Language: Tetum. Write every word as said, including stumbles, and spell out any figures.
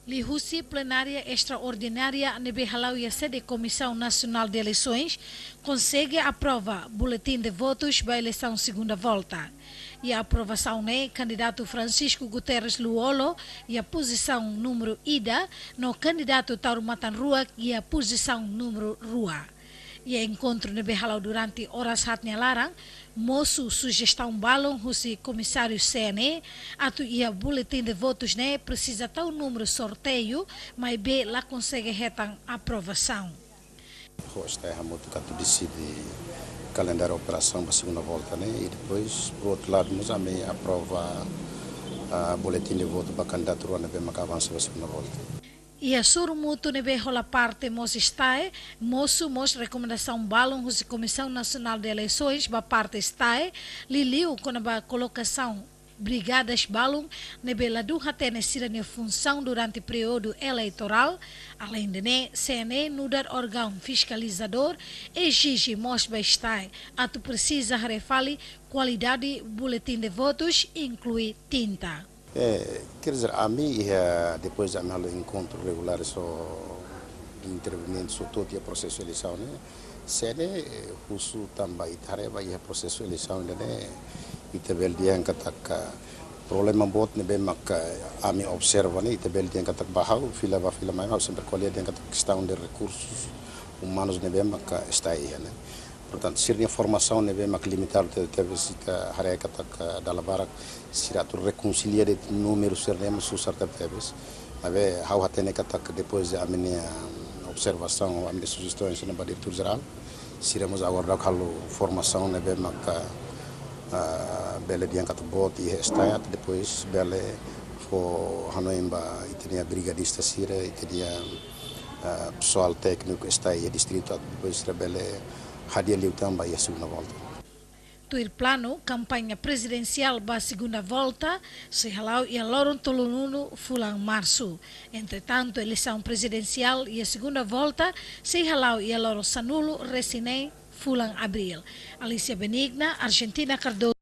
Liuhusi plenária estraordinária ne'ebé hala'o iha sede Comissão Nacional de Eleições, konsege aprova boletim de votos ba eleisaun segunda volta. Iha aprovasaun ne'e, kandidatu Francisco Guterres Lú-Olo iha pozisaun númeru ida, no kandidatu Taur Matan Ruak iha pozisaun númeru rua. Iha enkontru ne'ebé hala'o durante oras haat nia laran, mosu sujestaun balun husi komisáriu C N E, atu iha boletim de votos ne'e presiza tau númeru sorteiu, maibé la konsege hetan aprovasaun. Ho STAE hamutuk atu deside kalendáriu operasaun ba segunda volta ne'e, i depois, por outro lado, mós ami aprova, ah, boletim de voto ba kandidatu rua ne'ebé maka avansa ba segunda volta. Iha sorumutu ne'ebé hola parte mós STAE, mosu mós rekomendasaun balun husi Comissão Nacional de Eleições ba parte STAE, liuliu kona-ba kolokasaun brigadas balun ne'ebé ladún hatene sira-nia funsaun durante períodu eleitorál. Aleinde ne'e, C N E nu'udar órgaun fiskalizadór ezije mós ba STAE atu presiza haree fali kualidade boletim de votos, inklui tinta. Eh, quer dizer, ami iha, depois de ami halo enkontru regulár ho interveniente, ho to'o iha prosesu eleisaun ne'e, C N E, eh, husu tanba ita haree ba iha prosesu eleisaun ida-ne'e, ita bele dehan katak problema boot ne'ebé maka ami observa ne'e, ita bele dehan katak ba ha'u, fila bá fila mai, ha'u sempre ko'alia dehan katak kestaun de rekursus umanus ne'ebé maka STAE iha ne'e. Portantu, sira-nia formasaun ne'ebé maka limitadu tebetebes, ita haree katak dala barak sira atu rekonsilia de'it númeru sira-ne'e mós susar tebetebes. Maibé ha'u hatene katak depois de ami-nia observasaun, ami-nia sujestaun sira-ne'e ba Diretór-Jerál, sira mós agora daudaun halo formasaun ne'ebé maka, ah, bele dehan katak boot iha STAE, atu depois bele fó hanoin ba ita-nia brigadista sira, ita-nia, ah, pesoál tékniku STAE iha distritu, atu depois sira bele hadi'a liután ba iha segunda volta. Tuir planu, kampaña prezidensiál ba segunda volta sei hala'o iha loron tolunulu fulan Marsu. Entretantu, eleisaun prezidensiál iha segunda volta sei hala'o iha loron sanulu-resin-neen fulan Abríl. Alicia Benigna, Argentina Cardoso.